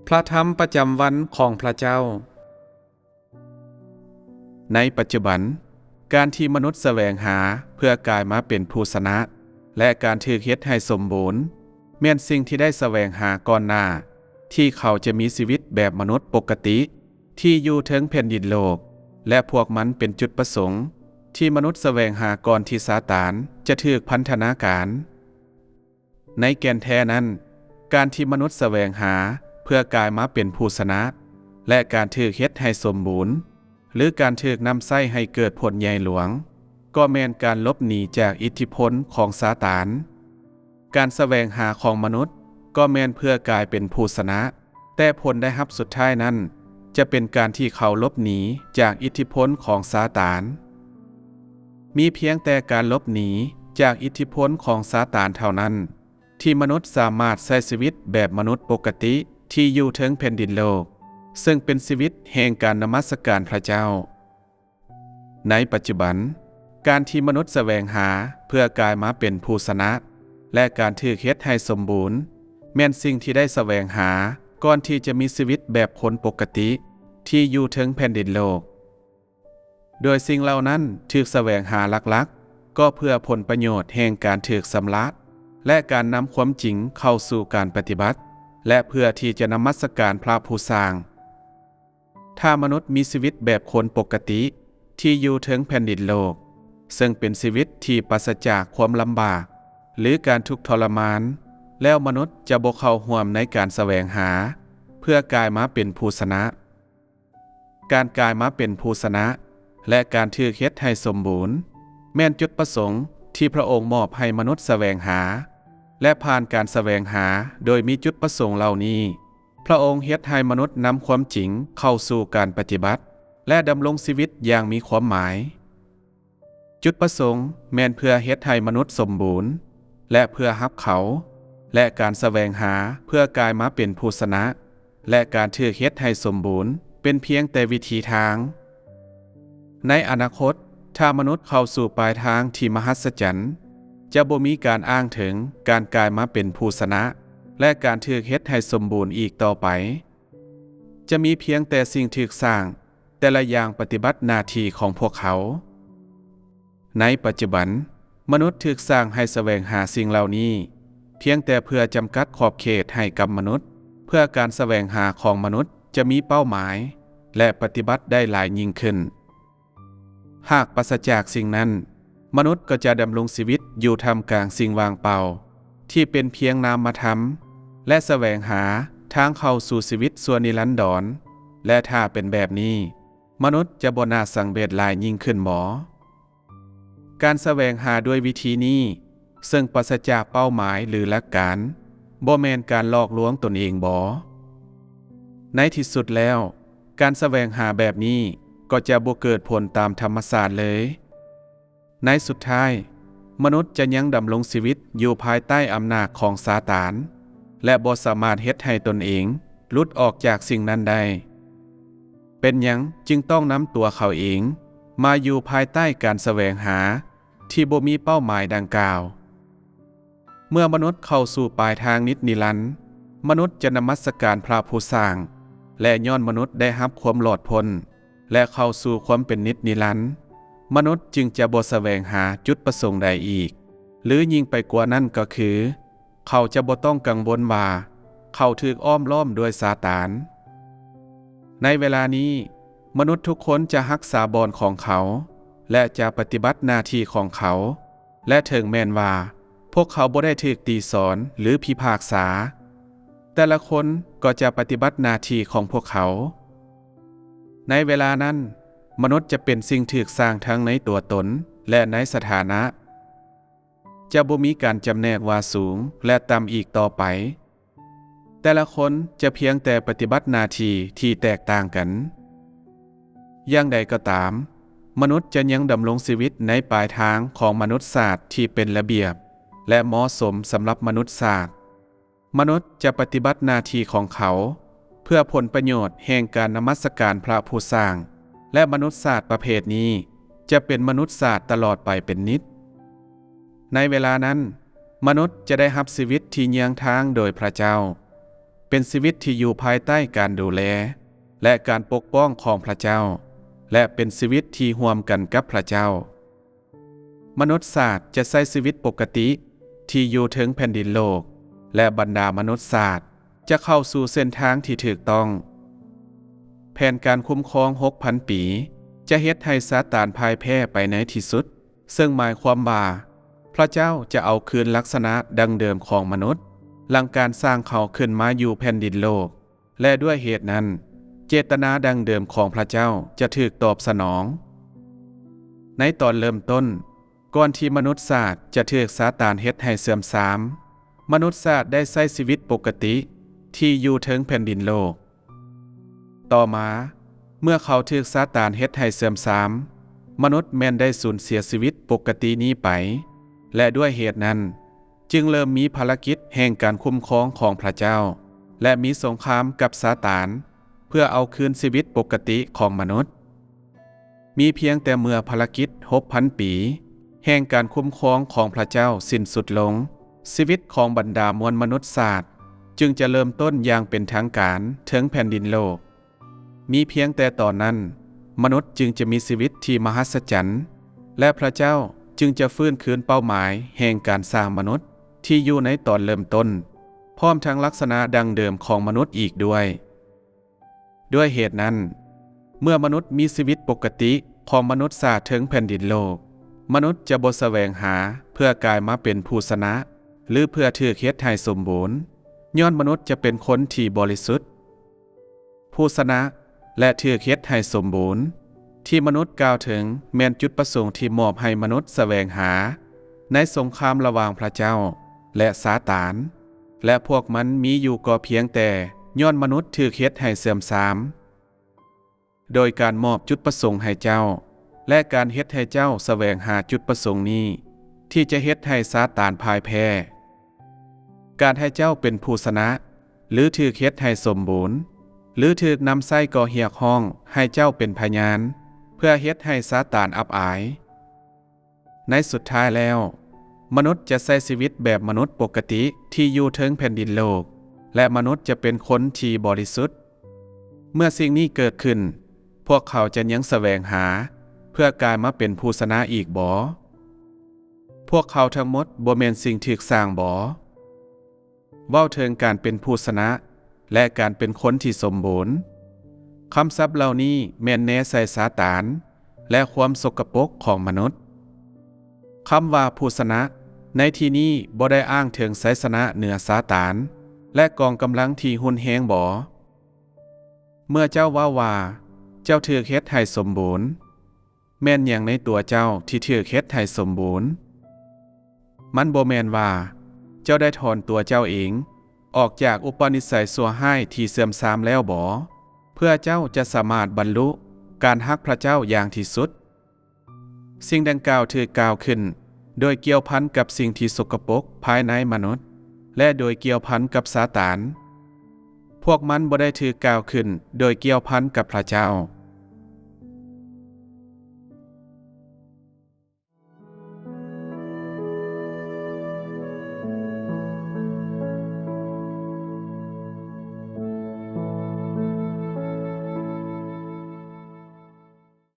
ພະທຳປະຈຳວັນຂອງພະເຈົ້າ. ໃນປັດຈຸບັນ, ການທີ່ມະນຸດສະແຫວງຫາເພື່ອກາຍມາເປັນຜູ້ຊະນະ ແລະ ການຖືກເຮັດໃຫ້ສົມບູນ ແມ່ນສິ່ງທີ່ໄດ້ສະແຫວງຫາກ່ອນໜ້າທີ່ເຂົາຈະມີຊີວິດແບບມະນຸດປົກກະຕິທີ່ຢູ່ເທິງແຜ່ນດິນໂລກ ແລະ ພວກມັນເປັນຈຸດປະສົງທີ່ມະນຸດສະແຫວງຫາກ່ອນທີ່ຊາຕານຈະຖືກພັນທະນາການ. ໃນແກ່ນແທ້ນັ້ນ, ການທີ່ມະນຸດສະແຫວງຫາເພື່ອກາຍມາເປັນຜູ້ຊະນະ ແລະ ການຖືກເຮັດໃຫ້ສົມບູນ ຫຼື ການຖືກນຳໃຊ້ໃຫ້ເກີດຜົນໃຫຍ່ຫຼວງ, ກໍແມ່ນການຫຼົບໜີຈາກອິດທິພົນຂອງຊາຕານ. ການສະແຫວງຫາຂອງມະນຸດກໍແມ່ນເພື່ອກາຍເປັນຜູ້ຊະນະ, ແຕ່ຜົນໄດ້ຮັບສຸດທ້າຍນັ້ນຈະເປັນການທີ່ເຂົາຫຼົບໜີຈາກອິດທິພົນຂອງຊາຕານ. ມີພຽງແຕ່ການຫຼົບໜີຈາກອິດທິພົນຂອງຊາຕານເທົ່ານັ້ນ ທີ່ມະນຸດສາມາດໃຊ້ຊີວິດແບບມະນຸດປົກກະຕິທີ່ຢູ່ເທິງແຜ່ນດິນໂລກ, ເຊິ່ງເປັນຊີວິດແຫ່ງການນະມັດສະການພະເຈົ້າ. ໃນປັດຈຸບັນ, ການທີ່ມະນຸດສະແຫວງຫາເພື່ອກາຍມາເປັນຜູ້ຊະນະ ແລະ ການຖືກເຮັດໃຫ້ສົມບູນ ແມ່ນສິ່ງທີ່ໄດ້ສະແຫວງຫາກ່ອນທີ່ຈະມີຊີວິດແບບຄົນປົກກະຕິທີ່ຢູ່ເທິງແຜ່ນດິນໂລກ. ໂດຍສິ່ງເຫຼົ່ານັ້ນຖືກສະແຫວງຫາຫຼັກໆ ກໍເພື່ອຜົນປະໂຫຍດແຫ່ງການຖືກຊຳລະ ແລະ ການນຳຄວາມຈິງເຂົ້າສູ່ການປະຕິບັດ ແລະ ເພື່ອທີ່ຈະນະມັດສະການພະຜູ້ສ້າງ. ຖ້າມະນຸດມີຊີວິດແບບຄົນປົກກະຕິທີ່ຢູ່ເທິງແຜ່ນດິນໂລກ, ເຊິ່ງເປັນຊີວິດທີ່ປາສະຈາກຄວາມລຳບາກ ຫຼື ການທຸກທໍລະມານ, ແລ້ວມະນຸດຈະບໍ່ເຂົ້າຮ່ວມໃນການສະແຫວງຫາເພື່ອກາຍມາເປັນຜູ້ຊະນະ. ການກາຍມາເປັນຜູ້ຊະນະ ແລະ ການຖືກເຮັດໃຫ້ສົມບູນ ແມ່ນຈຸດປະສົງທີ່ພະອົງມອບໃຫ້ມະນຸດສະແຫວງຫາ, ແລະ ຜ່ານການສະແຫວງຫາໂດຍມີຈຸດປະສົງເຫຼົ່ານີ້, ພະອົງເຮັດໃຫ້ມະນຸດນຳຄວາມຈິງເຂົ້າສູ່ການປະຕິບັດ ແລະ ດຳລົງຊີວິດຢ່າງມີຄວາມໝາຍ. ຈຸດປະສົງແມ່ນເພື່ອເຮັດໃຫ້ມະນຸດສົມບູນ ແລະ ເພື່ອຮັບເຂົາ, ແລະ ການສະແຫວງຫາເພື່ອກາຍມາເປັນຜູ້ຊະນະ ແລະ ການຖືກເຮັດໃຫ້ສົມບູນເປັນພຽງແຕ່ວິທີທາງ. ໃນອະນາຄົດ, ຖ້າມະນຸດເຂົ້າສູ່ປາຍທາງທີ່ມະຫັດສະຈັນ, ຈະບໍ່ມີການອ້າງເຖິງການກາຍມາເປັນຜູ້ຊະນະ ແລະ ການຖືກເຮັດໃຫ້ສົມບູນອີກຕໍ່ໄປ. ຈະມີພຽງແຕ່ສິ່ງຖືກສ້າງ ແຕ່ລະຢ່າງປະຕິບັດໜ້າທີ່ຂອງພວກເຂົາ. ໃນປັດຈຸບັນ, ມະນຸດຖືກສ້າງໃຫ້ສະແຫວງຫາສິ່ງເຫຼົ່ານີ້ ພຽງແຕ່ເພື່ອຈຳກັດຂອບເຂດໃຫ້ກັບມະນຸດ, ເພື່ອການສະແຫວງຫາຂອງມະນຸດຈະມີເປົ້າໝາຍ ແລະ ປະຕິບັດໄດ້ຫຼາຍຍິ່ງຂຶ້ນ. ຫາກປາສະຈາກສິ່ງນັ້ນ, ມະນຸດກໍຈະດຳລົງຊີວິດຢູ່ທ່າມກາງສິ່ງວ່າງເປົ່າ ທີ່ເປັນພຽງນາມມະທຳ ແລະ ສະແຫວງຫາທາງເຂົ້າສູ່ຊີວິດຊົ່ວນິລັນດອນ, ແລະ ຖ້າເປັນແບບນີ້, ມະນຸດຈະບໍ່ໜ້າສັງເວດຫຼາຍຍິ່ງຂຶ້ນບໍ? ການສະແຫວງຫາດ້ວຍວິທີນີ້ ເຊິ່ງປາສະຈາກເປົ້າໝາຍ ຫຼື ຫຼັກການ, ບໍ່ແມ່ນການຫຼອກລວງຕົນເອງບໍ? ໃນທີ່ສຸດແລ້ວ, ການສະແຫວງຫາແບບນີ້ກໍຈະບໍ່ເກີດຜົນຕາມທຳມະຊາດເລີຍ. ໃນສຸດທ້າຍ, ມະນຸດຈະຍັງດຳລົງຊີວິດຢູ່ພາຍໃຕ້ອຳນາດຂອງຊາຕານ ແລະ ບໍ່ສາມາດເຮັດໃຫ້ຕົນເອງຫຼຸດອອກຈາກສິ່ງນັ້ນໄດ້. ເປັນຫຍັງຈຶ່ງຕ້ອງນຳຕົວເຂົາເອງມາຢູ່ພາຍໃຕ້ການສະແຫວງຫາທີ່ບໍ່ມີເປົ້າໝາຍດັ່ງກ່າວ? ເມື່ອມະນຸດເຂົ້າສູ່ປາຍທາງນິດນິລັນ, ມະນຸດຈະນະມັດສະການພະຜູ້ສ້າງ, ແລະ ຍ້ອນມະນຸດໄດ້ຮັບຄວາມຫຼອດພົ້ນ ແລະ ເຂົ້າສູ່ຄວາມເປັນນິດນິລັນ, ມະນຸດຈຶ່ງຈະບໍ່ສະແຫວງຫາຈຸດປະສົງໃດອີກ, ຫຼື ຍິ່ງໄປກວ່ານັ້ນກໍຄື ເຂົາຈະບໍ່ຕ້ອງກັງວົນວ່າເຂົາຖືກອ້ອມລ້ອມດ້ວຍຊາຕານ. ໃນເວລານີ້, ມະນຸດທຸກຄົນຈະຮັກສາບ່ອນຂອງເຂົາ ແລະ ຈະປະຕິບັດໜ້າທີ່ຂອງເຂົາ, ແລະ ເຖິງແມ່ນວ່າພວກເຂົາບໍ່ໄດ້ຖືກຕີສອນ ຫຼື ພິພາກສາ, ແຕ່ລະຄົນກໍຈະປະຕິບັດໜ້າທີ່ຂອງພວກເຂົາ. ໃນເວລານັ້ນ, ມະນຸດຈະເປັນສິ່ງຖືກສ້າງທັງໃນຕົວຕົນ ແລະ ໃນສະຖານະ. ຈະບໍ່ມີການຈຳແນກວ່າສູງ ແລະ ຕ່ຳອີກຕໍ່ໄປ. ແຕ່ລະຄົນຈະພຽງແຕ່ປະຕິບັດໜ້າທີ່ທີ່ແຕກຕ່າງກັນ. ຢ່າງໃດກໍຕາມ, ມະນຸດຈະຍັງດຳລົງຊີວິດໃນປາຍທາງຂອງມະນຸດສາດທີ່ເປັນລະບຽບ ແລະ ເໝາະສົມສຳລັບມະນຸດສາດ. ມະນຸດຈະປະຕິບັດໜ້າທີ່ຂອງເຂົາເພື່ອຜົນປະໂຫຍດແຫ່ງການນະມັດສະການພະຜູ້ສ້າງ, ແລະ ມະນຸດສາດປະເພດນີ້ຈະເປັນມະນຸດສາດຕະຫຼອດໄປເປັນນິດ. ໃນເວລານັ້ນ, ມະນຸດຈະໄດ້ຮັບຊີວິດທີ່ເຍືອງທາງໂດຍພະເຈົ້າ, ເ ປັນຊີວິດທີ່ຢູ່ພາຍໃຕ້ການດູແລ ແລະ ການປົກປ້ອງຂອງພະເຈົ້າ ແລະ ເປັນຊີວິດທີ່ຮ່ວມກັນກັບພະເຈົ້າ. ມະນຸດຊາດຈະໃຊ້ຊີວິດປົກກະຕິທີ່ຢູ່ເທິງແຜ່ນດິນໂລກ ແລະ ບັນດາມະນຸດຊາດຈະເຂົ້າສູ່ເສັ້ນທາງທີ່ຖືກຕ້ອງ. ແຜນການຄຸ້ມຄອງຫົກພັນປີຈະເຮັດໃຫ້ຊາຕານພ່າຍແພ້ໄປໃນທີ່ສຸດ, ເຊິ່ງໝາຍຄວາມວ່າພະເຈົ້າຈະເອົາຄືນລັກສະນະດັ່ງເດີມຂອງມະນຸດ ຫຼັງການສ້າງເຂົາຂຶ້ນມາຢູ່ແຜ່ນດິນໂລກ. ແລະ ດ້ວຍເຫດນັ້ນ, ເຈດຕະນາດັ່ງເດີມຂອງພະເຈົ້າຈະຖືກຕອບສະໜອງ. ໃນຕອນເລີ່ມຕົ້ນ, ກ່ອນທີ່ມະນຸດຊາດຈະຖືກຊາຕານເຮັດໃຫ້ເສື່ອມຊາມ, ມະນຸດຊາດໄດ້ໃຊ້ຊີວິດປົກກະຕິທີ່ຢູ່ເທິງແຜ່ນດິນໂລກ. ຕໍ່ມາ, ເມື່ອເຂົາຖືກຊາຕານເຮັດໃຫ້ເສື່ອມຊາມ, ມະນຸດແມ່ນໄດ້ສູນເສຍຊີວິດປົກກະຕິນີ້ໄປ, ແລະ ດ້ວຍເຫດນັ້ນ, ຈຶ່ງເລີ່ມມີພາລະກິດແຫ່ງການຄຸ້ມຄອງຂອງພະເຈົ້າ ແລະ ມີສົງຄາມກັບຊາຕານ ເພື່ອເອົາຄືນຊີວິດປົກກະຕິຂອງມະນຸດ. ມີພຽງແຕ່ເມື່ອພາລະກິດຫົກພັນປີແຫ່ງການຄຸ້ມຄອງຂອງພະເຈົ້າສິ້ນສຸດລົງ, ຊີວິດຂອງບັນດາມວນມະນຸດຊາດຈຶ່ງຈະເລີ່ມຕົ້ນຢ່າງເປັນທາງການເທິງແຜ່ນດິນໂລກ. ມີພຽງແຕ່ຕອນນັ້ນ, ມະນຸດຈຶ່ງຈະມີຊີວິດທີ່ມະຫັດສະຈັນ ແລະ ພະເຈົ້າຈຶ່ງຈະຟື້ນຄືນເປົ້າໝາຍແຫ່ງການສ້າງມະນຸດທີ່ຢູ່ໃນຕອນເລີ່ມຕົ້ນ, ພ້ອມທັງລັກສະນະດັ່ງເດີມຂອງມະນຸດອີກດ້ວຍ. ດ້ວຍເຫດນັ້ນ, ເມື່ອມະນຸດມີຊີວິດປົກກະຕິຂອງມະນຸດຊາດເທິງແຜ່ນດິນໂລກ, ມະນຸດຈະບໍ່ສະແຫວງຫາເພື່ອກາຍມາເປັນຜູ້ຊະນະ ຫຼື ເພື່ອຖືກເຮັດໃຫ້ສົມບູນ, ຍ້ອນມະນຸດຈະເປັນຄົນທີ່ບໍລິສຸດ. ຜູ້ຊະນະ ແລະ ຖືກເຮັດໃຫ້ສົມບູນ ທີ່ມະນຸດກ່າວເຖິງແມ່ນຈຸດປະສົງທີ່ມອບໃຫ້ມະນຸດສະແຫວງຫາໃນສົງຄາມລະຫວ່າງພະເຈົ້າ ແລະ ຊາຕານ, ແລະ ພວກມັນມີຢູ່ກໍພຽງແຕ່ຍ້ອນມະນຸດຖືກເຮັດໃຫ້ເສື່ອມຊາມ. ໂດຍການມອບຈຸດປະສົງໃຫ້ເຈົ້າ ແລະ ການເຮັດໃຫ້ເຈົ້າສະແຫວງຫາຈຸດປະສົງນີ້ ທີ່ຈະເຮັດໃຫ້ຊາຕານພ່າຍແພ້. ການໃຫ້ເຈົ້າເປັນຜູ້ຊະນະ ຫຼື ຖືກເຮັດໃຫ້ສົມບູນ ຫຼື ຖືກນຳໃຊ້ກໍຮຽກຮ້ອງໃຫ້ເຈົ້າເປັນພະຍານ ເພື່ອເຮັດໃຫ້ຊາຕານອັບອາຍ. ໃນສຸດທ້າຍແລ້ວ, ມະນຸດຈະໃຊ້ຊີວິດແບບມະນຸດປົກກະຕິທີ່ຢູ່ເທິງແຜ່ນດິນໂລກ ແລະ ມະນຸດຈະເປັນຄົນທີ່ບໍລິສຸດ. ເມື່ອສິ່ງນີ້ເກີດຂຶ້ນ, ພວກເຂົາຈະຍັງສະແຫວງຫາເພື່ອກາຍມາເປັນຜູ້ຊະນະອີກບໍ? ພວກເຂົາທັງໝົດບໍ່ແມ່ນສິ່ງຖືກສ້າງບໍ? ເວົ້າເຖິງການເປັນຜູ້ຊະນະ ແລະ ການເປັນຄົນທີ່ສົມບູນ, ຄຳສັບເຫຼົ່ານີ້ແມ່ນແນໃສ່ຊາຕານ ແລະ ຄວາມສົກກະປົກຂອງມະນຸດ. ຄຳວ່າຜູ້ຊະນະໃນທີ່ນີ້ບໍ່ໄດ້ອ້າງເຖິງໄຊຊະນະເໜືອຊາຕານ ແລະ ກອງກຳລັງທີ່ຮຸນແຮງບໍ? ເມື່ອເຈົ້າເວົ້າວ່າເຈົ້າຖືກເຮັດໃຫ້ສົມບູນ, ແມ່ນຫຍັງໃນຕົວເຈົ້າທີ່ຖືກເຮັດໃຫ້ສົມບູນ? ມັນບໍ່ແມ່ນວ່າເຈົ້າໄດ້ຖອນຕົວເຈົ້າເອງອອກຈາກອຸປະນິໄສຊົ່ວຮ້າຍທີ່ເສື່ອມຊາມແລ້ວບໍ? ເພື່ອເຈົ້າຈະສາມາດບັນລຸການຮັກພະເຈົ້າຢ່າງທີ່ສຸດ. ສິ່ງດັ່ງກ່າວຖືກກ່າວຂຶ້ນໂດຍກ່ຽວພັນກັບສິ່ງທີ່ສົກກະປົກພາຍໃນມະນຸດ ແລະ ໂດຍກ່ຽວພັນກັບຊາຕານ. ພວກມັນບໍ່ໄດ້ຖືກກ່າວຂຶ້ນໂດຍກ່ຽວພັນກັບພະເຈົ້າ.